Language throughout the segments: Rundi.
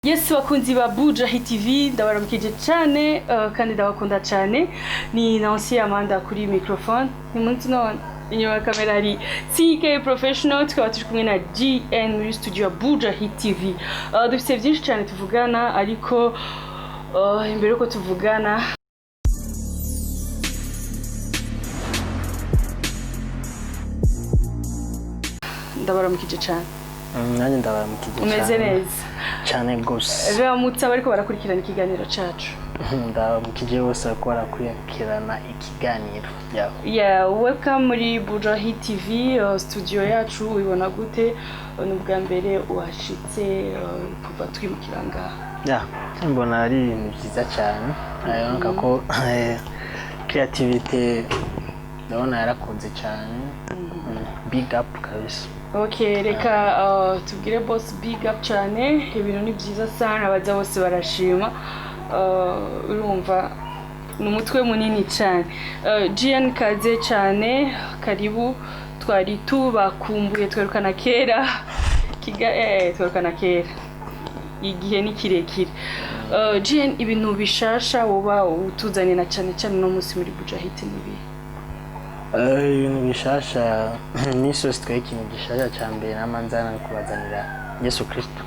Yes, bakunzi ba Buja Hit TV, ndabaramukije cyane, kandi ndabakunda cyane. Ni Nancy Amanda kuri microphone. Ni munsi none inyuma ya kamera hari CK Professional, tukaba turi kumwe na GN muri studio ya Buja Hit TV. Dufite byinshi cyane tuvugana, ariko imbere yuko tuvugana, ndabaramukije cyane. Nanjye ndabaramukije. Umeze Cyane. neza? Cyane rwose. Ramutse abariko barakurikirana ikiganiro cacu. Ndabaramukije bose bariko barakurikirana ikiganiro. Yeah. Yeah, welcome muri Buja Hit TV, studio yacu ubibona gute? Ni ubwa mbere uhashitse kuva twimukira ngaha? Yeah, mbona ari ibintu byiza cyane. Urabona ko creativity ndabona yarakunze cyane. Big up kabisa. Okay, reka tubwire boss big up cyane. Ibintu ni byiza sana, abaza bose barashima. Urumva ni umutwe munini cyane. GN, kaze cyane, karibu. Twari tubakumbuye, twerukana kera. Twerukana kera. Igihe ni kirekire. GN, ibintu bishasha woba utuzanye na cyane cyane no munsi muri Buja Hit nibi? Ibintu bishasha, iminsi yose twaye ikintu gishasha cya mbere namanzana no kubazanira Yesu Kristo,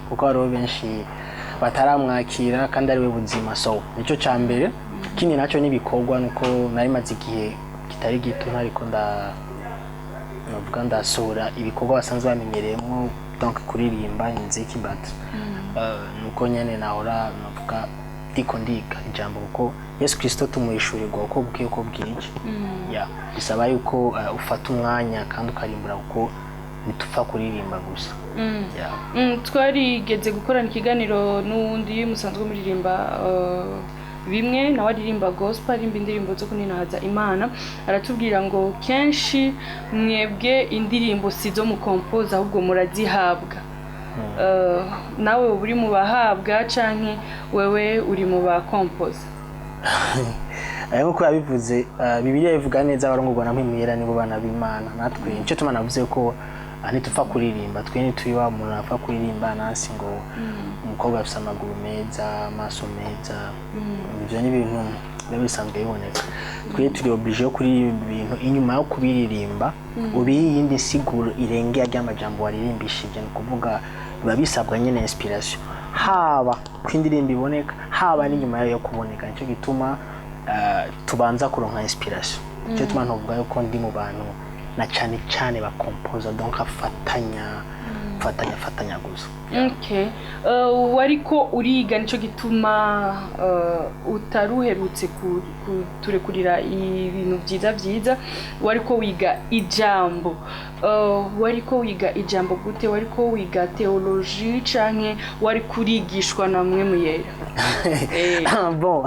kuko hariho benshi bataramwakira kandi ari we buzima. So nicyo cya mbere. Ikindi nacyo n'ibikorwa, nuko nari maze igihe kitari gito ntariko nda navuga ndasohora ibikorwa basanzwe bamenyereyemo, donc kuririmba imiziki, but nuko nyene nahora navuga ndiko ndiga ijambo, kuko Yesu Kristo tumuhishurirwa uko bwiye uko bwije. Yeah, bisaba yuko ufata umwanya kandi ukarimbura, kuko ntitupfa kuririmba gusa. Yeah. Twarigeze gukorana ikiganiro n'uwundi musanzwe muririmba bimwe, nawe aririmba gospel, aririmba indirimbo zo kuninahaza Imana. Aratubwira ngo kenshi mwebwe indirimbo si zo mukompoza, ahubwo murazihabwa. Nawe uba uri mu bahabwa canke wewe uri mu bakompoza? Nkuko yabivuze, Bibiliya ivuga neza, abarongorwa na Mpwemu Yera nibo bana b'Imana. Natwe nicyo tuma navuze ko ntitupfa kuririmba. Twe ntituri wa muntu apfa kuririmba nasi ngo umukobwa afise amaguru meza, amaso meza. Ivyo ni ibintu biba bisanzwe biboneka. Twe turi obligé yo kuririmba ibintu, inyuma yo kubiririmba ubiha iyindi nsiguro irengeye ry'amajambo waririmbishije. Ni ukuvuga biba bisabwa nyene inspiration, haba ko indirimbo iboneka, haba n'inyuma yayo yo kuboneka. Nicyo gituma tubanza kuronka inspiration. Nicyo gituma ntuvuga yuko ndi mu bantu na cyane cyane bakompoza, donc afatanya fatanya fatanya gusa. Okay. Wariko uriga, nico gituma utaruherutse kuturekurira ibintu byiza byiza. Wariko wiga ijambo. Wariko wiga ijambo gute? Wariko wiga theology canke wari kurigishwa na Mpwemu Yera? Bon,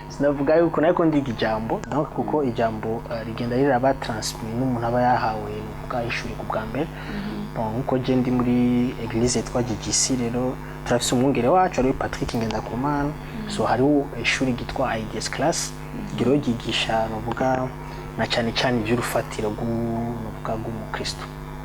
sinavuga yuko nariko ndiga ijambo, donc kuko ijambo rigenda riraba transmis n'umuntu aba yahawe nuvuga ishuri ku bwa mbere. Bon, nkuko je ndi muri église yitwa GGC, rero turafise umwungere wacu ariwe Patrick Ngendakumana. So hariho ishuri ryitwa IDS class, rero ryigisha nuvuga na cyane cyane iby'urufatiro nuvuga rw'umukristo.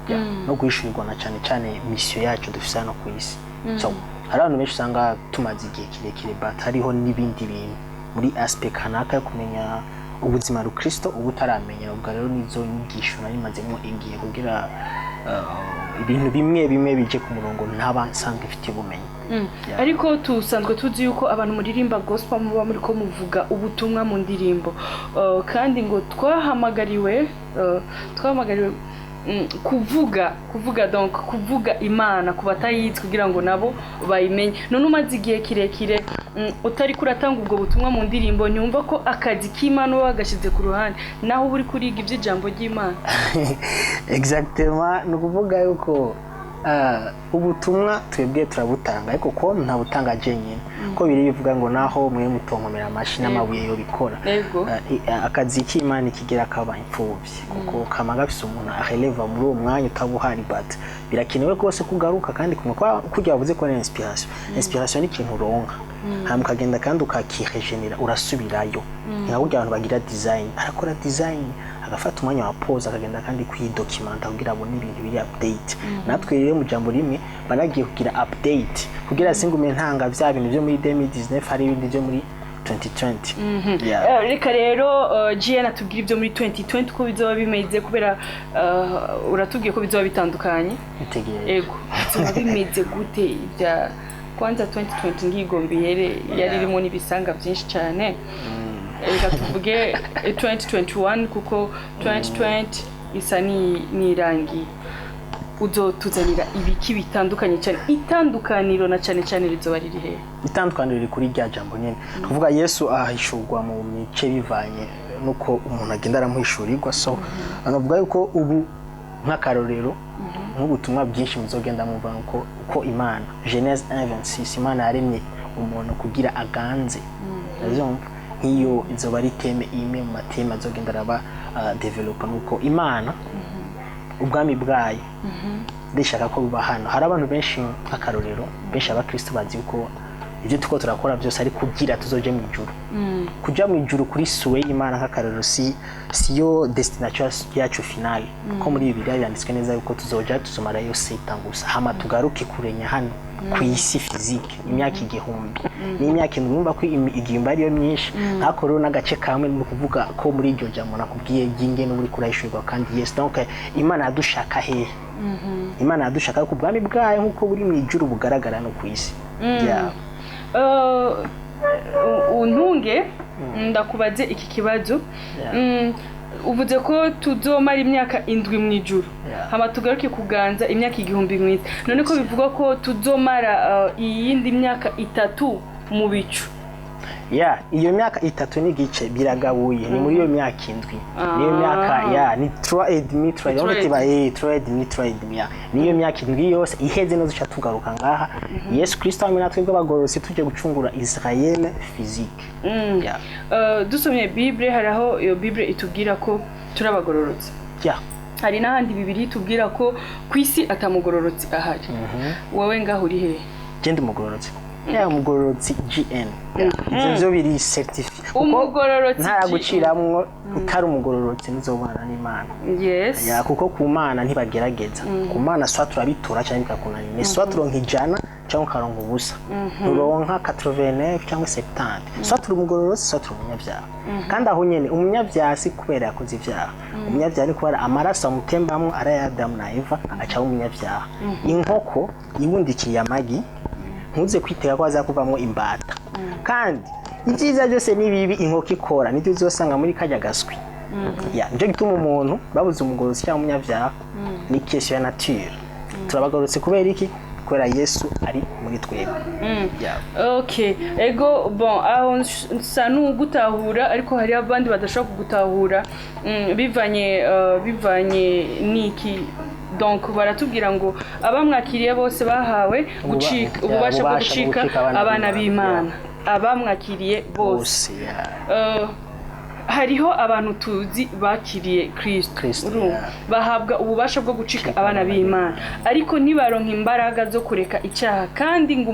Yeah. No guhishurirwa na cyane cyane mission yacu dufise hano ku isi. So hari abantu benshi usanga tumaze igihe kirekire, but hariho n'ibindi bintu muri aspect kanaka yo kumenya ubuzima rukristo uba utaramenya. Ubwo rero nizo nyigisho nari mazemo igihe kugira ibintu bimwe bimwe bije ku murongo ntaba nsanzwe mfitiye ubumenyi. Yeah. Ariko tusanzwe tuzi yuko abantu muririmba gospel muba muri ko muvuga ubutumwa mu ndirimbo. Kandi ngo twahamagariwe kuvuga, donc kuvuga Imana ku batayizi kugira ngo nabo bayimenye. None umaze igihe kirekire utari kuratanga ubwo butumwa mu ndirimbo, ntiwumva ko akazi k'Imana uba wagashyize ku ruhande, naho uba uri kuriga iby'ijambo ry'Imana? Exactement, ni ukuvuga yuko ubutumwa twebwe turabutanga, ariko ko ntabutanga jenyine, ko biri bivuga ngo naho mwe mutonkomera amashi n'amabuye yo bikora. Akazi k'Imana ikigera kaba imfuvyi, kuko kama gafise umuntu areleva muri uwo mwanya utaba uhari, but birakenewe rwose kugaruka kandi kumwe kurya wavuze ko ni inspiration. Inspiration ni ikintu uronka hanyuma ukagenda kandi ukakiregenera, urasubirayo. Nka burya abantu bagira design, arakora design. Agafata umwanya wa pause, akagenda kandi kwidocumenta kugira abone ibintu biri update. Natwe rero mu jambo rimwe banagiye kugira update kugira singume ntanga vya bintu byo muri 2019, hari ibindi byo muri 2020. Yeah. Reka rero GN atubwire ibyo muri 2020 uko bizoba bimeze, kubera uratubwiye ko bizoba bitandukanye. Bitegereje. Ego, bizoba bimeze gute ibya kwanza 2020? Ngigomba ihere yari irimo n'ibisanga byinshi cyane. Reka tuvuge 2021, kuko 2020 isa nirangiye. Uzotuzanira ibiki bitandukanye cyane? Itandukaniro na cyane cyane rizoba riri hehe? Itandukaniro riri kuri rya jambo nyene, kuvuga Yesu ahishurwa mu mice bivanye nuko umuntu agenda aramuhishurirwa. So anavuga yuko ubu nk'akarorero, nk'ubutumwa bwinshi muzogenda mwumva nuko uko Imana, Genèse 1:26, Imana yaremye umuntu kugira aganze. Uravyumva? Nk'iyo izoba ari thème imwe mu mathèmes azogenda araba developa, nuko Imana ubwami bwayo ndishaka ko buba hano. Hari abantu benshi, nk'akarorero benshi abakristo bazi ko ibyo tuko turakora byose ari kugira tuzoje mu ijuru. Kuja mu ijuru kuri souhait y'Imana, nk'akarorero, si siyo destination yacu finale, ko muri Bibiliya byanditswe neza yuko tuzoja tuzomarayo 7 ans gusa, hama tugaruke kurenya hano ku isi physique imyaka 1000. Ni imyaka 7, urumva ko 1000 ariyo myinshi. Nk'ako rero n'agace kamwe, ni ukuvuga ko muri iryo jambo nakubwiye ry'ingene uri kurayishurirwa kandi Yesu. Donc Imana yadushaka hehe? Imana yadushaka ku bwami bwayo nk'uko buri mu ijuru bugaragara no ku isi. Yeah. Untunge ndakubaze iki kibazo. Yeah. Uvuze ko tuzomara imyaka 7 mu ijuru, hama tugaruke kuganza imyaka 1000 mu isi. None ko bivuga ko tuzomara iyindi myaka 3 mu bicu? Ya, iyo myaka 3 n'igice biragabuye, ni muri iyo myaka 7, niyo myaka ya ni trois et demi, trois Trois et et demi, trois et demi, trois et demi, ya niyo myaka 7 yose iheze no duca tugaruka ngaha, Yesu Kristo hamwe natwe bw'abagororotsi tujye gucungura Israel physique. Ya. Dusomye Bible, hari aho iyo Bible itubwira ko turi abagororotsi. Hari n'ahandi Bibiri itubwira ko ku isi atamugororotsi ahari. Wowe ngaho uri hehe? Genda umugororotsi, ya, umugororotsi GN. Ya, ivyo vyo biri certifié. Umugororotsi. Ntaraguciramwo utari umugororotsi ntuzobana n'Imana. Ya, kuko ku Mana ntibagerageza. Ku Mana soit turabitora cyangwa bikakunanira, ni soit turonka 100 cyangwa ukaronka ubusa, nturonka 89 cyangwa 70. Soit turi umugororotsi, soit turi umunyabyaha. Kandi aho nyene umunyabyaha si kubera yakoze ibyaha, umunyabyaha ni kubera amaraso amutembamwo ari aya Adamu na Eva, aca aba umunyabyaha. Inkoko ibundikiye amagi, ntuze kwitega ko hazakuvamwo imbata. Kandi ibyiza byose n'ibibi inkoko ikora nibyo uzosanga muri kajya gaswi. Ya, nicyo gituma umuntu babuze umugororotsi cyangwa umunyabyaha, ni question ya nature. Turabagororotse kubera iki? Kubera Yesu ari muri twebwe. Ya. Okay, ego, bon, aho nsa n'ugutahura, ariko hari abandi badashobora kugutahura. Bivanye n'iki? Donc baratubwira ngo abamwakiriye bose bahawe gucika ububasha bwo ububasha bwo gucika gucika abana abana b'Imana. b'Imana, abamwakiriye bose. Bose, ya. Hariho abantu tuzi bakiriye Kristo, Kristo, urumva? Yeah. Bahabwa ububasha bwo gucika abana b'Imana, ariko ntibaronka imbaraga zo kureka icyaha. Kandi ngo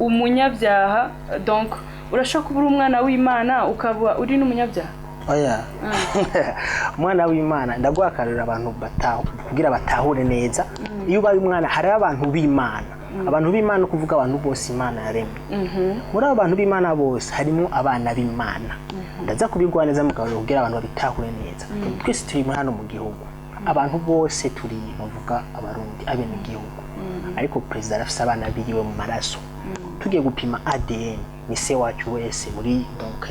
umunyabyaha, donc urashobora kuba uri umwana w'Imana ukaba uri n'umunyabyaha? Oya, umwana w'Imana, ndaguha akarorero abantu batahu kugira batahure neza. Iyo ubaye umwana, hariho abantu b'Imana. Abantu b'Imana, kuvuga abantu bose Imana yaremye. Muri abo bantu b'Imana bose harimo abana b'Imana. Ndaza kubiguha neza mu karorero kugira abantu babitahure neza. Twese turi muri hano mu gihugu, abantu bose turi, bavuga Abarundi, abenegihugu, ariko perezida arafise abana biwe mu maraso. Tugiye gupima ADN, ni se wacu wese muri, donc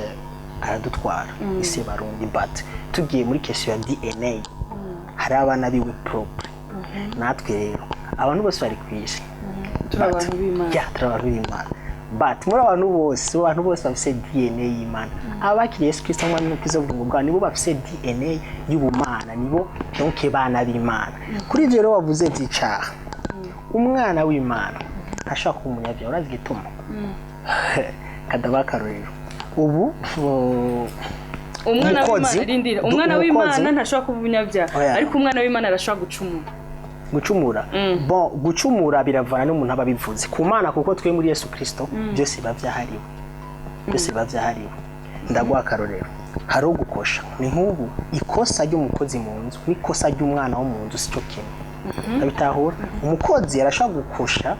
aradutwara, ni se Barundi. But tugiye muri question ya DNA, hari abana biwe propre. Natwe rero abantu bose bari ku isi Turi abantu b'Imana. Ya, turi abantu b'Imana, but muri abantu bose bafise DNA y'Imana, abakiriye Yesu Kristo nk'umwami n'umukiza w'ubugingo bwabo, nibo bafise DNA y'ubumana, nibo donc bana b'Imana. Kuri ivyo rero wavuze vy'icaha, umwana w'Imana ntashobora kuba umunyabyaha. Urazi igituma? Kadaba akarorero ubu Umwana umukozi, w'Imana, rindira, umwana umukozi. w'Imana ntashobora kuba umunyabyaha? Oya. Ariko umwana w'Imana arashobora gucumura? Gucumura, bon, gucumura biravana n'umuntu aba abivuze ku Mana, kuko twe muri Yesu Kristo byose biba byahariwe, byose biba byahariwe. Ndaguha akarorero. Hariho gukosha. Ni nk'ubu ikosa ry'umukozi mu nzu n'ikosa ry'umwana wo mu nzu si cyo kimwe. Ndabitahura. Umukozi arashobora gukosha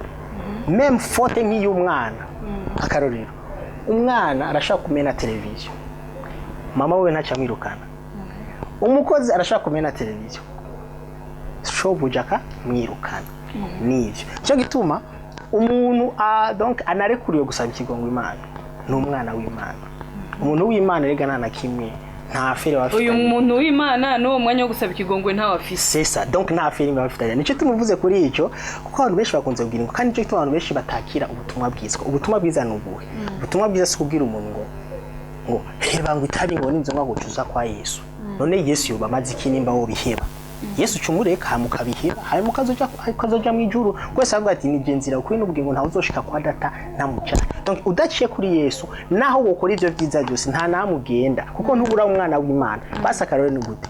même faute nk'iy'umwana. Akarorero, umwana arashobora kumena televiziyo, mama we ntacamwirukana. Umukozi arashobora kumena televiziyo, shobuja akamwirukana. Nivyo cyo gituma umuntu donc anarekuriwe gusaba ikigongo Imana ni umwana w'Imana. Umuntu w'Imana rega nta na kimwe, nta affaire Uyu bafitanye. muntu w'Imana n'uwo mwanya wo gusaba ikigongwe ntawe afise. C'est ça. Donc nta affaire bafitanye. Nicyo tumuvuze kuri icyo, kuko abantu benshi bakunze kugira ngo, kandi nicyo gituma abantu benshi batakira ubutumwa bwiza. Ubutumwa bwiza ni ubuhe? Ubutumwa bwiza si kubwira umuntu ngo heba ngo itabi, ngo n'inzoga, ngo uza kwa Yesu. None Yesu yoba amaze iki nimba wo biheba? Yesu ucumureka, hanyuma ukabiheba, hanyuma ukazoja mu ijuru. Kwese avuga ati: "Ni nzira, ukuri n'ubugingo, ntawe uzoshika kwa Data ntamuca." Donc udaciye kuri Yesu, naho wokora ivyo vyiza byose, nta namwe ugenda, kuko ntubura umwana w'Imana. Basi akarore ni gute?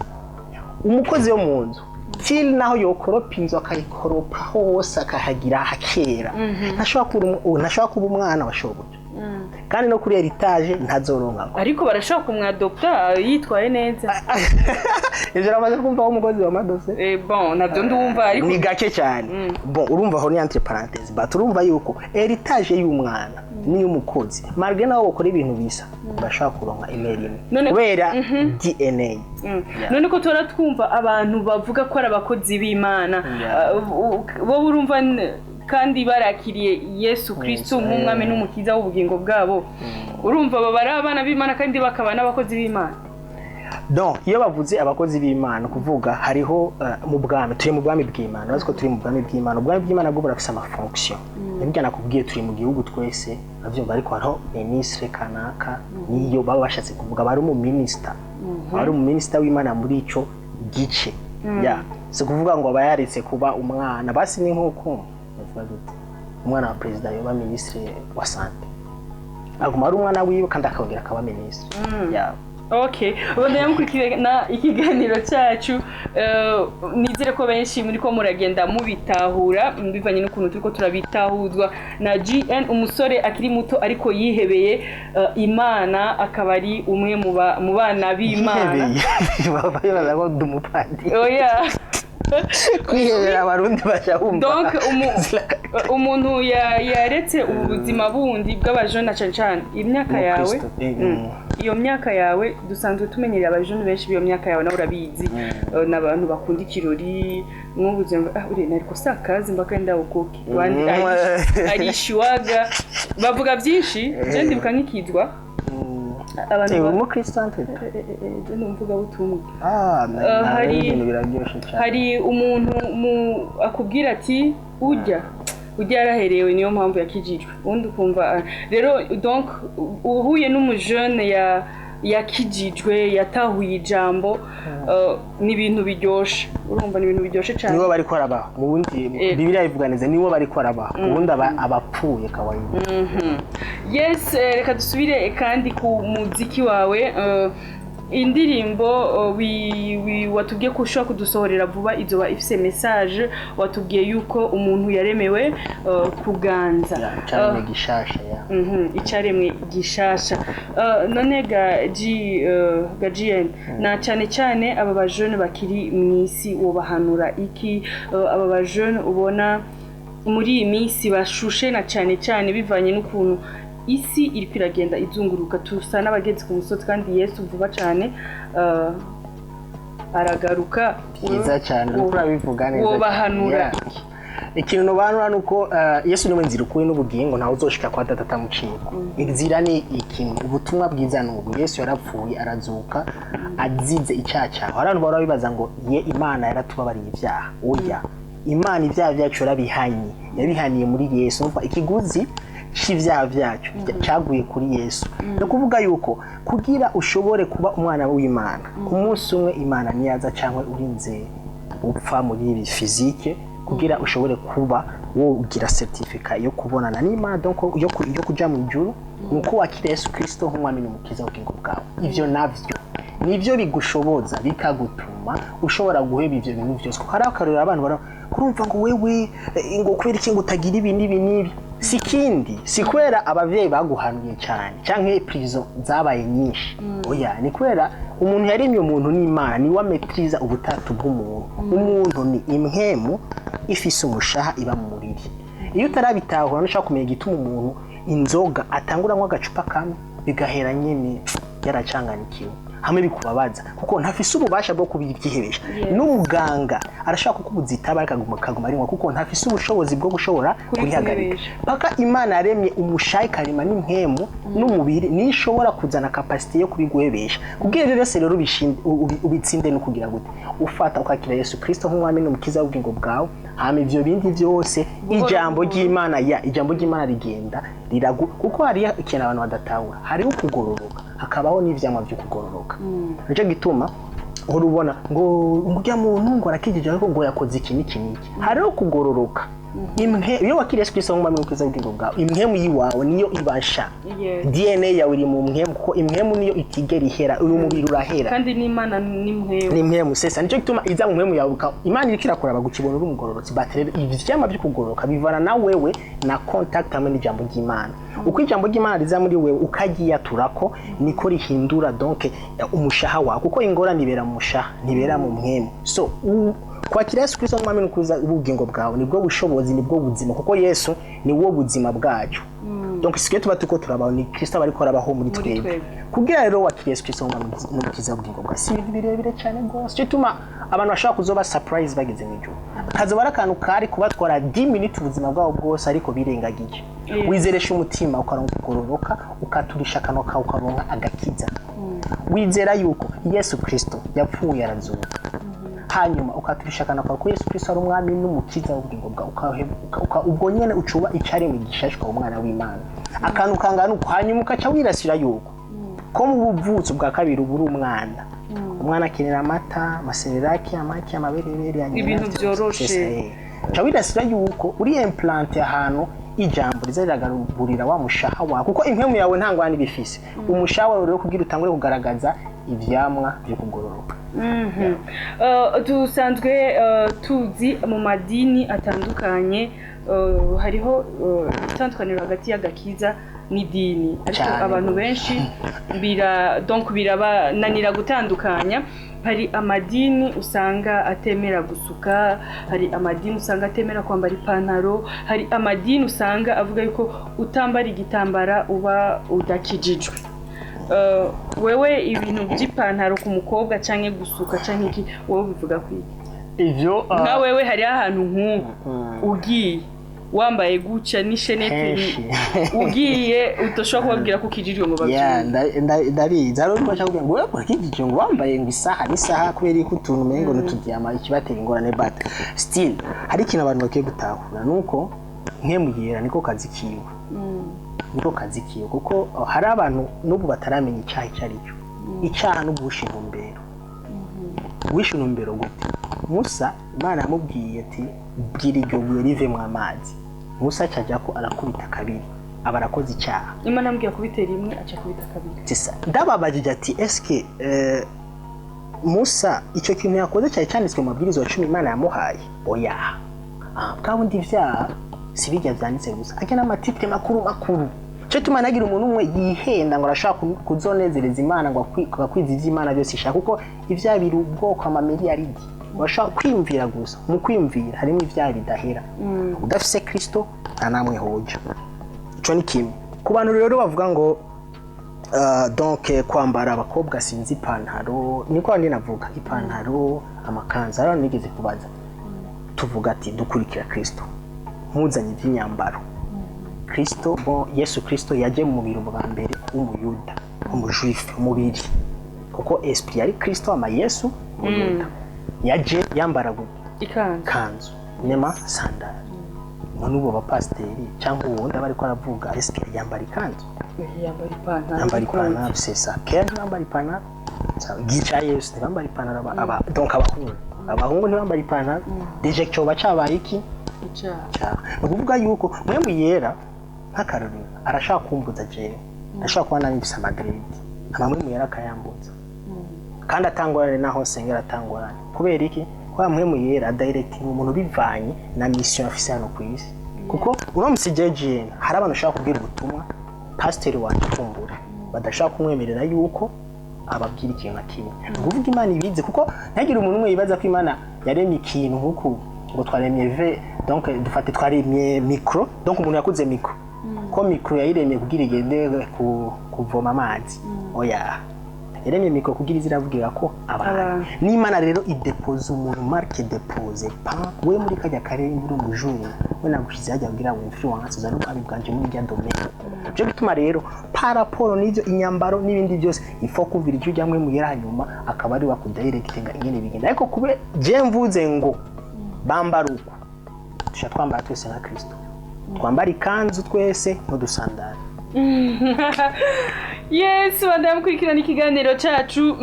Umukozi wo mu nzu till naho yokoropa inzu, akayikoropa hose, akahagira hakera, ntashobora kuba umwana wa shobuja, kandi no kuri héritage ntazoronka. Ariko barashobora kumwadopta yitwaye neza. Ivyo uramaze kumva aho umukozi wa madose? Bon, nabyo ndumva, ariko Ni gake cyane. Bon, urumva aho ni entre parenthèses, but urumva yuko héritage y'umwana n'iy'umukozi, malgré nawe bakora ibintu bisa, urashobora kuronka email imwe kubera DNA. None ko tora twumva abantu bavuga ko ari abakozi b'Imana, bo urumva kandi barakiriye Yesu Kristo nk'umwami n'umukiza w'ubugingo bwabo, urumva baba ari abana b'Imana kandi bakaba n'abakozi b'Imana? Donc iyo bavuze abakozi b'Imana, kuvuga hariho mu bwami, turi mu bwami bw'Imana. Urazi ko turi mu bwami bw'Imana. Ubwami bw'Imana bwo burafise ama fonction. Nibyo nakubwiye, turi mu gihugu twese, uravyumva, ariko hariho ministre kanaka. Niyo baba bashatse kuvuga bari umu ministre, bari umu ministre w'Imana muri ico gice. Ya, si kuvuga ngo aba yaretse kuba umwana. Basi ni nk'uko bavuga gute, umwana wa perezida yoba ministre wa santé, aguma ari umwana wiwe kandi akongera akaba ministre ya. Okay, ubu mukurikirana ikiganiro cyacu. Nizere ko benshi muri ko muragenda mubitahura, bivanye n'ukuntu turiko turabitahuzwa na GN, umusore akiri muto ariko yihebeye Imana, akaba ari umwe mu bana b'Imana. Yihebeye, baba bibaza ko ndi umupadiri. Oya. Kwihebera, Abarundi baca bumva. Donc umuntu yaretse ubu buzima bundi bw'abajene, na cane cane imyaka yawe. Umukristo, Iyo myaka yawe dusanzwe tumenyereye abajene benshi b'iyo myaka yawe, nawe urabizi. N'abantu bakunda ikirori nk'ubuzima. Ah, uri nariko sakazi mbaka ndawukoke. Arishiwaga bavuga byinshi. Je ndibuka nkikizwa abantu Umukristo ante? Je ni umuvugabutumwa. Ah, ibintu biraryoshe cyane. Hari umuntu mu akubwira ati: "Ujya ujya yaraherewe, niyo mpamvu yakijijwe." Ubundi ukumva rero donc uhuye n'umujene ya yakijijwe, yatahuye ijambo, ni ibintu biryoshe. Urumva ni ibintu biryoshe cyane. Nibo bariko barabaho mu bundi. Bibiliya ivuga neza, nibo bariko barabaho. Ubundi abapfuye kawaida. Yes, reka dusubire kandi ku muziki wawe. Indirimbo watubwiye ko ushobora kudusohorera vuba izoba ifise message. Watubwiye yuko umuntu yaremewe kuganza. Cyane, gishasha ya. Icaremwe gishasha. None ga G ga GN, na cyane cyane aba bajene bakiri mu isi, wobahanura iki? Aba bajene ubona muri iyi minsi bashushe, na cyane cyane bivanye n'ukuntu isi iriko iragenda izunguruka, tusa n'abageze ku musozi, kandi Yesu vuba cyane aragaruka. Byiza cyane, uriko urabivuga neza. Wobahanura Yeah. iki? Ikintu nobanura ni uko Yesu niwe nzira, ukuri n'ubugingo, ntawe uzoshika kwa Data atamuciyeko. Inzira ni ikintu, ubutumwa bwiza ni ubu: Yesu yarapfuye, arazuka, azize icyaha cyawe. Hari abantu bahora bibaza ngo ye Imana yaratubabariye ibyaha. Oya, Imana ibyaha byacu yarabihanye, yabihaniye muri Yesu. Urumva, ikiguzi c'ibyaha byacu cyaguye kuri Yesu. Ni ukuvuga yuko kugira ushobore kuba umwana w'Imana, umunsi umwe Imana niyaza cyangwa urinze upfa muri ibi physique, kugira ushobore kuba wogira certificat yo kubonana n'Imana, donc yo kuja mu ijuru, nuko wakira Yesu Kristo nk'umwami n'umukiza w'ubugingo bwawe. Ivyo navyo nivyo bigushoboza, bikagutuma ushobora guheba ivyo bintu byose, kuko hari akarorero abantu bara kurumva ngo wewe ngo kubera iki ngo utagira ibi n'ibi n'ibi. Si kindi, si kubera abavyeyi baguhanuye cyane canke prison zabaye nyinshi, oya, ni kubera umuntu yaremye umuntu n'Imana, niwe ametriza ubutatu bw'umuntu. Umuntu ni impwemu ifise umushaha iba mu mubiri. Iyo utarabitahura, ntushobora kumenya igituma umuntu inzoga atangura anywa agacupa kamwe, bigahera nyene yaracanganikiwe, hamwe bikubabaza, kuko ntafise ububasha bwo kubibyihebesha. N'umuganga arashaka kukubuza itabi, ariko akaguma arinywa, kuko ntafise ubushobozi bwo gushobora kurihagarika. Kurihebesha. Paka Imana yaremye umushaha, ikarema n'impwemu n'umubiri, niyo ishobora kuzana capacité yo kubiguhebesha. Kubwira ibyo byose rero ubitsinde no kugira gute? Ufata ukakira Yesu Kristo nk'umwami n'umukiza w'ubugingo bwawe, hama ivyo bindi byose, Buhoro ijambo buhoro. ry'Imana, ya ijambo ry'Imana rigenda riragu, kuko hariyo ikintu abantu badatahura: hariho ukugororoka, hakabaho n'ivyamwa vyo kugororoka. Nico gituma uhora ubona ngo urya muntu ngo arakijije, ariko ngo yakoze iki n'iki n'iki. Hariho kugororoka. Imwe iyo wakiriye Yesu Kristo nk'umwami n'umukiza w'ubugingo bwawe, impwemu yiwawe niyo ibasha. DNA yawe iri mu mpwemu, kuko impwemu niyo itigera ihera, uyu mubiri urahera. Kandi n'Imana ni mpwemu. Ni mpwemu sesa, nicyo gituma iza mu mpwemu yawe, Imana iriko irakuraba gukibona uri umugororotsi. But rero ivyama byo kugororoka bivana na wewe na contact hamwe n'ijambo ry'Imana. Uko ijambo ry'Imana riza muri wewe ukaryiyaturako, niko rihindura donc umushaha wawe, kuko ingorane ibera mu mushaha, ntibera mu mpwemu. So kwakira Yesu Kristo nk'umwami n'umukiza w'ubugingo bwawe nibwo bushobozi, nibwo buzima, kuko Yesu ni wo buzima bwacu. Donc sike tuba turiko turabaho, ni Kristo aba ariko arabaho muri Muri twebwe. twebwe. Kugira rero wakiriye Yesu Kristo nk'umwami n'umukiza w'ubugingo bwawe, si ibintu birebire cyane rwose. Cyo gituma abantu bashobora kuzoba surprise bageze mu ijuru, kazoba ari akantu kari kubatwara 10 minutes ubuzima bwabo bwose, ariko birengagije. Wizeresha umutima ukaronka kugororoka, ukaturisha akanwa kawe ukaronka agakiza. Wizera yuko Yesu Kristo yapfuye arazuka, hanyuma ukaturisha akanwa kawe ko Yesu Kristo ari umwami n'umukiza w'ubugingo bwawe, ubwo nyene ucuba icaremwe gishashwa, umwana w'Imana. Akantu kangana uko, hanyuma ukaca wirasira yuko ko mu buvutsi bwa kabiri uba uri umwana. Umwana akenera amata, amasereraki, amaki, amaberebere ya nyina, Ibintu vyose. vyoroshe. Uca wirasira yuko uri implanté ahantu ijambo riza riragaburira wa mushaha wawe, kuko impwemu yawe nta ngwani ibifise. Umushaha wawe rero, kugira utangure kugaragaza ivyamwa vyo kugororoka. Dusanzwe tuzi mu madini atandukanye hariho itandukaniro hagati y'agakiza n'idini, ariko Cane abantu gose. benshi bira donc birabananira gutandukanya. Hari amadini usanga atemera gusuka, hari amadini usanga atemera kwambara ipantaro, hari amadini usanga avuga yuko utambara igitambara uba udakijijwe. Wewe ibintu by'ipantaro ku mukobwa canke gusuka canke iki, wowe bivuga kwiki? Ivyo Nka wewe hariho ahantu nk'ubu ugiye wambaye gutya n'isheneti, Henshi. ugiye udashobora kubabwira ko ukijijwe ngo Yeah, babyumve. Ndabizi. Hari ubwo bashaka kugira ngo wewe urakijije, ngo wambaye ngo isaha n'isaha, kubera ko utuntu umengo n'utudiyama ikibatera ingorane. But still hari ikintu abantu bakwiye gutahura, nuko mpwemu yera niko kazi kiwe, niko kazi kiwe, kuko hari abantu n'ubu bataramenya icyaha icyo ari cyo. Icyaha no guhusha intumbero. Guhisha intumbero gute? Musa, Imana yamubwiye ati: "Bwira iryo buye rivemwo amazi." Musa acajya ko arakubita kabiri, aba arakoze icyaha. Imana amubwira kubitera rimwe, aca kubita kabiri. Tisa ndababajije ati: eske Musa icyo kintu yakoze cyari cyanditswe mu mabwiriza wa 10 Imana yamuhaye? Oya. Bwa bundi ibyaha si bijya byanditse gusa, ajya n'ama titres makuru makuru. Cyo tuma nagira umuntu umwe yihenda ngo arashaka kuzonezereza Imana, ngo akwize ivyo Imana byose ishaka, kuko ibyaha biri ubwoko amamiliyaridi. Urashobora kwiyumvira gusa, mu kwiyumvira harimo ibyaha bidahera. Udafise Kristo nta namwe hoja. Ico ni kimwe. Ku bantu rero bavuga ngo donc kwambara abakobwa, sinzi, ipantaro, niko ndi navuga ipantaro, amakanzu, hariho nigeze kubaza, tuvuga ati dukurikira Kristo, ntuzanye iby'inyambaro. Kristo, bon, Yesu Kristo yaje mu mubiri bwa mbere w'umuyuda, umujuife, umubiri, kuko esprit yari Kristo, ama Yesu umuyuda yaje yambara gute? Ikanzu. Kanzu nema sandali. None ubu abapasiteri cyangwa uwundi aba ariko aravuga, eske yambara ikanzu? Yambara ipantaro. Yambara ipantaro, c'est ça. Kera ntibambara ipantaro. Gica Yesu ntibambara ipantaro, donc abahungu ntibambara ipantaro. Déjà cyoba cabaye iki? Icyaha. Cyaha. Ni ukuvuga yuko mpwemu yera, nk'akarorero, arashaka kumbuza jewe, ashobora kuba nari mfise ama dreads, mpwemu yera akayambuza, kandi atangorane naho nsengera atangorane. Kubera iki? Kubera mpwemu yera adirecting umuntu bivanye na mission afise hano ku isi. Kuko uramutse JGN, hari abantu ushobora kubwira ubutumwa, pasiteri wanje kumbura badashobora kumwemerera yuko ababwira ikintu na kimwe. Ni ukuvuga Imana ibizi, kuko ntihagire umuntu umwe yibaza ko Imana yaremye ikintu nk'uku ngo twaremye ve, donc dufate twaremye micro, donc umuntu yakuze micro, ko micro yayiremye kugira igende kuvoma amazi. Oya, yaremye micro kugira ize iravugira ko abantu. Abantu. N'Imana rero idepoza umuntu, marque déposée, pa we muri kajya karere muri umujuru, we nagushize hajya kugira ngo influence uzane ubwami bwanje muri rya domaine. Cyo gituma rero par rapport n'ibyo, inyambaro n'ibindi byose, ifo kumvira ijwi rya Mpwemu Yera, hanyuma akaba ari wakudirectinga ingene bigenda. Ariko kube je mvuze ngo bambara uko, tusha twambara twese nka Kristo, twambara ikanzu twese n'udusandari. Yes, bandaya mukurikirana ikiganiro cacu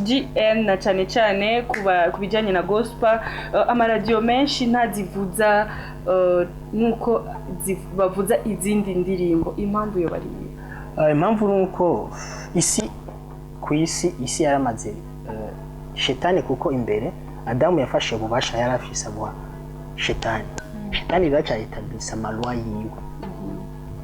GN, na cane cane kuba ku bijanye na gospel. Amaradiyo menshi ntazivuza nkuko bavuza izindi ndirimbo. Impamvu yo bari? Impamvu ni uko isi, ku isi, isi yaramaze shetani, kuko imbere Adamu yafashe ububasha yari afise bwa shetani. Shetani rero aca ama lois yiwe,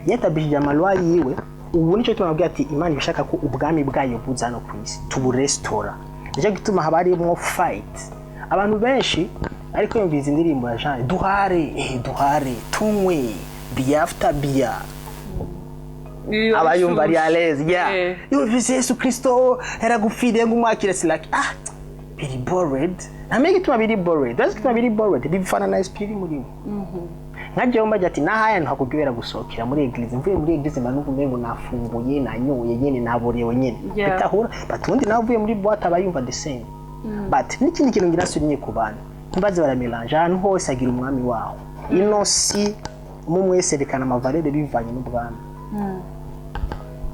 yetabishije ama lois yiwe. Ubu nicyo gituma babwira ati Imana ibishaka ko ubwami bwayo buza hano ku isi, tuburestora. Nicyo gituma haba harimwo fight. Abantu benshi ariko yumviza indirimbo ya Jean duhare, duhare tunywe biya after biya, aba yumva ari à l'aise, yeah. Yumvise Yesu Kristo yaragupfiriye ngo umwakire, si like, ah, biri bored. Ntamenye igituma biri bored. Urazi igituma biri bored? Bivana na esprit iri muri we. Nka jewe mbajya ati nahaya ntakubwira gusohokera muri église, mvuye muri église mba numva umengo nafunguye, nanyoye nyene, naborewe nyene. Bitahura. But ubundi nawe uvuye muri boîte aba yumva the same. But n'ikindi kintu ngira souligner ku bantu, ntibaze baramélange. Ahantu hose agira umwami waho. Ino si umwe wese yerekana ama valeurs bivanye n'ubwami.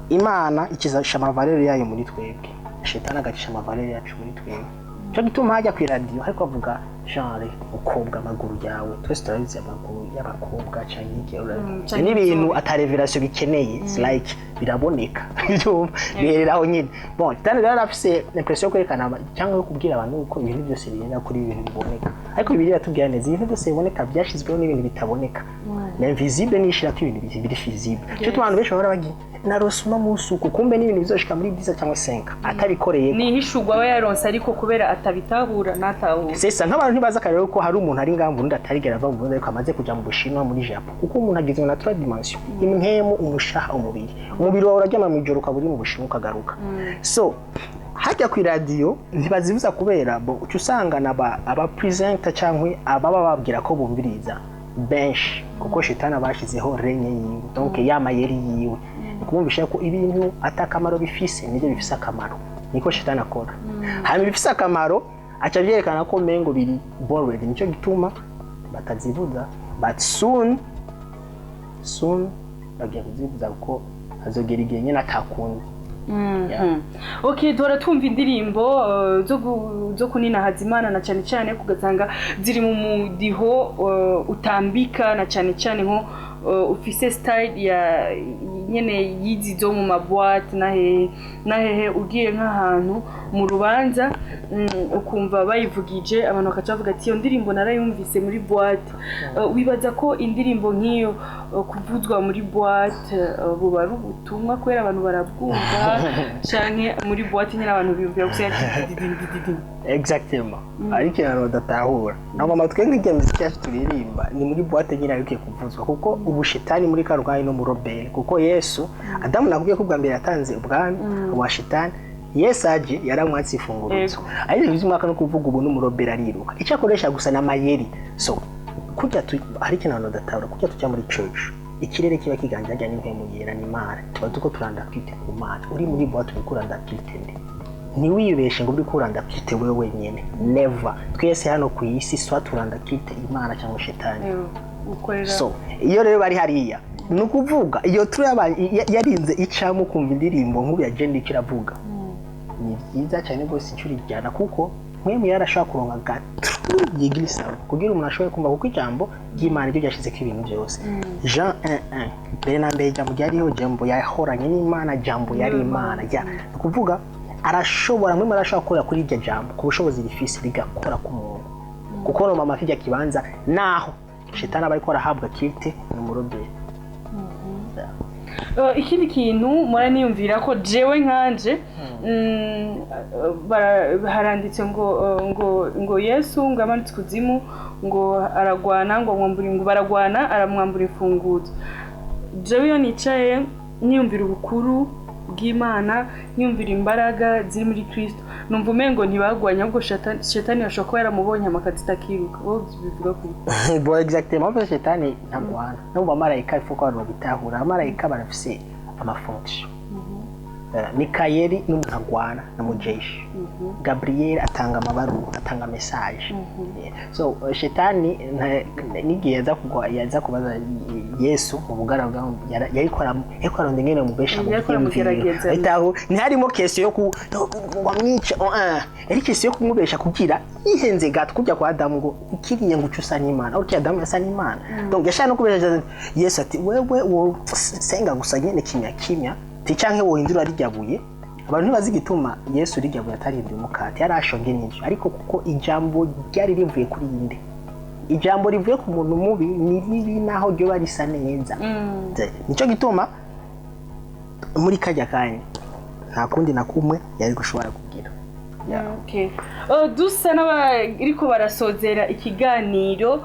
Imana ikizasha ama valeurs yayo muri twebwe, shetani agacisha ama valeurs yacu muri twebwe. Cyo gituma hajya ku iradiyo ariko avuga genre mukobwa, amaguru yawe, twese turabizi, amaguru y'abakobwa canke iki. Canke n'ibintu inzobe. Ata révélation bikeneye. It's like biraboneka, bihereraho nyine. Bon, shetani rero arafise impression yo kwerekana cyangwa yo kubwira abantu ko ibintu byose bigenda kuri ibintu biboneka, ariko Bibiliya iratubwira neza ibintu byose biboneka byashyizweho n'ibintu bitaboneka. L'invisible nishira ko ibintu biri visible. Cyo abantu benshi bahora bagiye narose uno munsi uku, kumbe n'ibintu bizoshika muri 10 cyangwa 5 atabikoreye. Ni ihishurwa aba yaronse, ariko kubera atabitahura ntatahura. Sesa nk'abantu ntibazi akarero ko hari umuntu ari ngaha mu Burundi atarigera ava mu Burundi, ariko amaze kuja mu Bushinwa, muri Japon, kuko umuntu agizwe na trois dimensions: impwemu, umushaha, umubiri. Umubiri wawe uraryama mu ijoro ukaba uri mu Bushinwa ukagaruka. So hajya ku iradiyo ntibazibuza kubera bo uca usanga naba aba presenter cyangwa ababa bababwira ko bumviriza benshi, kuko shetani abashizeho règne yiwe, donc ya mayeri yiwe ni kumwumvisha ko ibintu atakamaro bifise nibyo bifise akamaro. Niko shetani akora. Hanyuma ibifise akamaro aca byerekana ko mengo biri bored. Nicyo gituma batazivuza, but soon soon bagiye kuzivuza, kuko hazogera igihe nyine atakundi. Yeah. Okay, duhora twumva indirimbo zo kuninahaza Imana, na cyane cyane kugasanga ziri mu mudiho utambika, na cyane cyane nko ufise style ya nyene yizi zo mu ma boîtes na hehe na hehe. Ugiye nk'ahantu mu rubanza, ukumva bayivugije, abantu bakaca bavuga ati: "Iyo ndirimbo narayumvise muri boîte." Wibaza ko indirimbo nk'iyo kuvuzwa muri boîte buba ari ubutumwa kubera abantu barabwumva, canke muri boîte nyine abantu biyumvira gusa dididididi? Exactement. Ariko ikintu badatahura ntabwo amatwi nk'irya miziki yacu turirimba ni muri boîte nyine ariko kuvuzwa, kuko ubushitani muri kano kanya no mu rebelle, kuko Yesu, Adamu nakubwiye ko ubwa mbere yatanze ubwami wa shitani. Yesu aje yaramwatse ifunguruzo. Ariko bivuze umwaka no kuvuga ubu n'umu rebelle ariruka, icyo akoresha gusa n'amayeri. So kurya hari ikintu abantu badatahura: kurya tujya muri church, ikirere kiba kiganje hajya n'impwemu yera n'Imana, tuba tuko turanda culte ku Mana. Uri muri boîte uriko uranda culte nde? Ntiwibeshe ngo uri kuranda culte wewe wenyine, never. Twese hano ku isi swa turanda culte Imana cyangwa shetani. Ukorera. So iyo rero bari hariya, ni ukuvuga iyo turi yarinze icamo kumva indirimbo nk'ubu ya Jenny iravuga, ni byiza cyane rwose inshuro ijyana, kuko mwemwe yarashobora kuronka gatu yigirisaba kugira umuntu ashobore kumva, kuko ijambo ry'Imana ryo ryashyizeko ibintu byose. Jean 1:1: mbere na mbere jambo ryariho, jambo yahoranye n'Imana, jambo yari Imana. Ya, ni ukuvuga arashobora, mwemwe arashobora gukorera kuri iryo jambo ku bushobozi rifise, rigakora ku muntu, kuko no mama kijya kibanza naho Shetani aba ariko arahabwa culte numéro 2. Ikindi kintu muraniyumvira ko jewe nkanje, haranditse ngo Yesu ngo amanutse kuzimu ngo aragwana, ngo mwambura, ngo baragwana, aramwambura imfunguzo. Jewe iyo nicaye niyumvira ubukuru bw'Imana, niyumvira imbaraga ziri muri Kristo, numva umengo ntibagwanye, ahubwo Shetani ashobora kuba yaramubonye amakazita akiruka. Wowe bivuga kuri? Bon, exactement, parce que Shetani ntagwana. No mu bamarayika, il faut ko abantu babitahura, abamarayika barafise ama fonction. Mikayeli n'umuntu agwana na mujeshi, Gabriel atanga amabaruwa, atanga message. So Shetani n'igihe yaza kugwa, yaza kubaza Yesu mu bugaragwa, yariko arondera ingene mubesha mu Yariko vyiyumviro. aramugerageza. Ahita ntiharimo question yo ku wamwica, oh, ah. Yari question yo kumubesha kugira yihenze gato kujya kwa Adamu ngo ukiriye ngo uce usa n'Imana. Okay, Adamu yasa n'Imana, donc yashaka no kubesha Yesu ati: "Wewe wo senga gusa nyene kimya kimya ti canke wohindura rirya buye." Abantu ntibazi igituma Yesu rirya buye atarinduye umukate. Yari ashonje n'ivyo, ariko kuko ijambo ryari rivuye kuri inde? Ijambo rivuye ku muntu mubi ni ribi naho ryoba risa neza. Nico gituma muri kajya kanya nta kundi na kumwe yari gushobora kugira. Okay. Dusa n'abariko barasozera ikiganiro.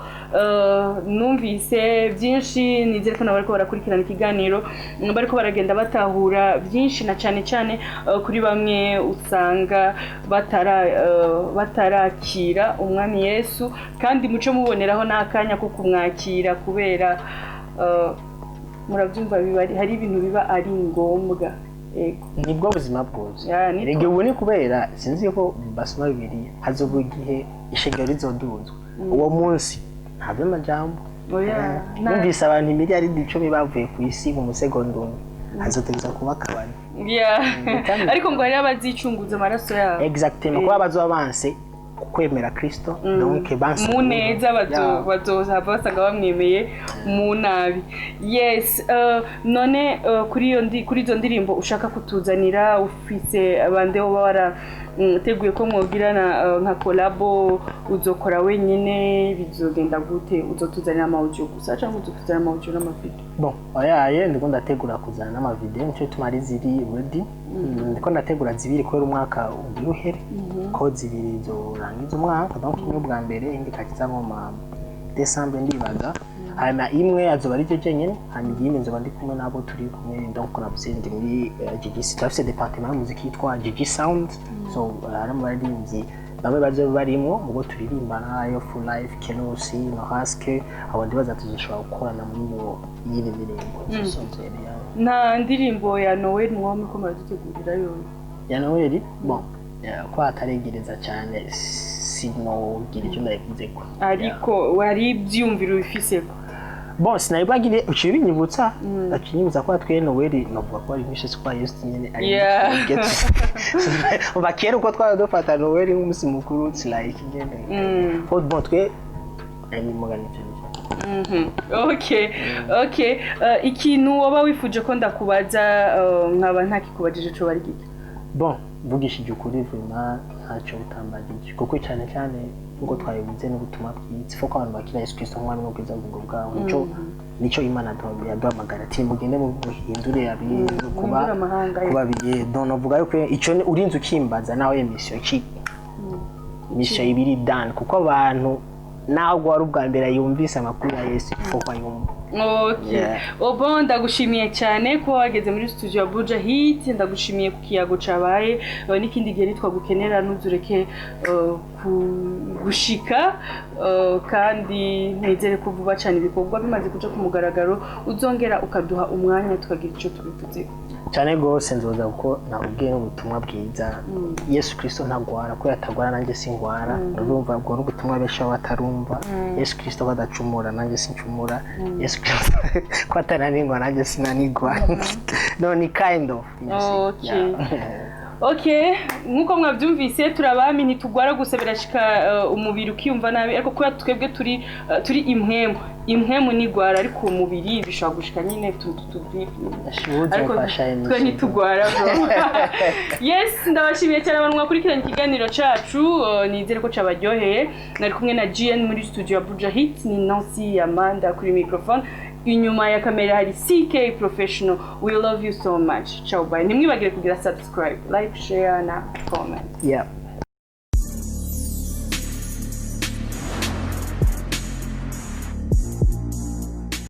Numvise byinshi, nizere ko n'abariko barakurikirana ikiganiro bariko baragenda batahura byinshi, na cyane cyane kuri bamwe usanga batarakira Umwami Yesu, kandi muce muboneraho n'akanya ko kumwakira, kubera murabyumva, biba hari ibintu biba ari ngombwa. Yego. Nibwo buzima bwose. Ya, niko. Erega ubu ni kubera sinzi ko basoma Bibiliya, hazoba igihe ishengero rizoduzwa. Uwo munsi nta by'amajambo. Oya, Numvise abantu 10 miliyari bavuye ku isi mu musegonda umwe, hazotegeza kuba akabari. Yeah. Ariko ngo hariho abazicunguza amaraso yabo. Exactement, kuba bazoba banse kwemera Kristo, donc banse mu neza Yeah. bazohava basanga bamwemeye mu nabi. Yes. None kuri izo ndirimbo ushaka kutuzanira, ufise abande woba warateguye ko mwogirana nka collabo? Uzokora wenyine? Bizogenda gute? Uzotuzanira ama audio gusa cyangwa uzotuzanira ama audio n'ama video? Bon, oyaye, ndiko ndategura kuzana n'ama video, nico gituma ari ziri ready. Ndiko ndategura zibiri kubera umwaka ugira uhere, ko zibiri zorangiza umwaka. Donc imwe bwa mbere, indi ikaza mu ma Décembre ndibaza. Hanyuma imwe azoba ari je jenyene, hanyuma iyindi nzoba ndi kumwe n'abo turi kumwe. Donc navuze ndi muri GG, turafise département y'umuziki yitwa GG Sound. So harimo abaririmbyi bamwe bazoba barimwo mubo turirimbana, yo Full Life, Kelosi, Nohaske. Abo ndibaza tuzoshobora gukorana muri iyo yindi ndirimbo izosozera yawe. Nta ndirimbo ya Noel mwaba muriko muradutegurira yo? Ya Noel, bon, ko hataregereza cyane sinogira icyo ndabivuzeko. Ariko hari ibyiyumviro bifiseko? Bon, sinabibagire, uciye ubinyibutsa, uciye unyibutsa ko twe Noel novuga ko ari nk'ishitsi kwa Yesu nyene ari. Umva, kera uko twari dufata Noel nk'umunsi mukuru, it's like nyene ko bon twe ari mugani icyo nicyo. Okay. Ikintu waba wifuje ko ndakubaza, nkaba ntakikubajije, co bari gike? Bon, mvugishije ukuri, vraiment ntacyo utambagije, kuko cyane cyane nkuko twabivuze n'ubutumwa bwiza, ko abantu bakira Yesu Kristo nk'umwami n'ubwiza bw'ubwo bwabo. Nico Imana yaduhamagara ati: "Mugende muhindure abintu kuba Muhindure amahanga." Kuba biye." Donc novuga yuko ico urinze ukimbaza naho émission iki, mission ibiri done, kuko abantu naho wari ubwa mbere yumvise amakuru ya Yesu, kuko ayumva. Okay. Obo, ndagushimiye cyane kuba wageze muri studio ya Buja Hit, ndagushimiye ku kiyago cabaye. N'ikindi gihe nitwagukenera ntuzureke gushika, kandi nizere ko vuba cyane ibikorwa bimaze kuja ku mugaragaro uzongera ukaduha umwanya tukagira ico tubivuzeko. Cyane rwose nzoza, kuko nakubwiye n'ubutumwa bwiza. Yesu Kristo ntagwara, ko yatagwara nanjye singwara. Urumva, ubwo n'ubutumwa benshi baba batarumva. Yesu Kristo ko adacumura, nanjye sincumura. Yesu Kristo ko atananirwa, nanjye sinanirwa. No ni kind of, you see. Okay. Yeah. Okay, nkuko mwabyumvise, turabami, ntitugwara gusa, birashika umubiri ukiyumva nabi, ariko kubera twebwe turi impwemu, impwemu nigwara, ariko umubiri bishobora gushika nyine utuntu tutugripe. Ariko Uzofasha. Twe ntitugwara, bro. Yes, ndabashimiye cyane abantu mwakurikiranye ikiganiro cacu. Nizere ko cabaryoheye. Nari kumwe na GN muri studio ya Buja Hit, ni Nancy Amanda kuri microphone, inyuma ya kamera hari CK Professional. We love you so much. Ciao, bye. Ntimwibagire kugira subscribe, like, share na comment. Yeah.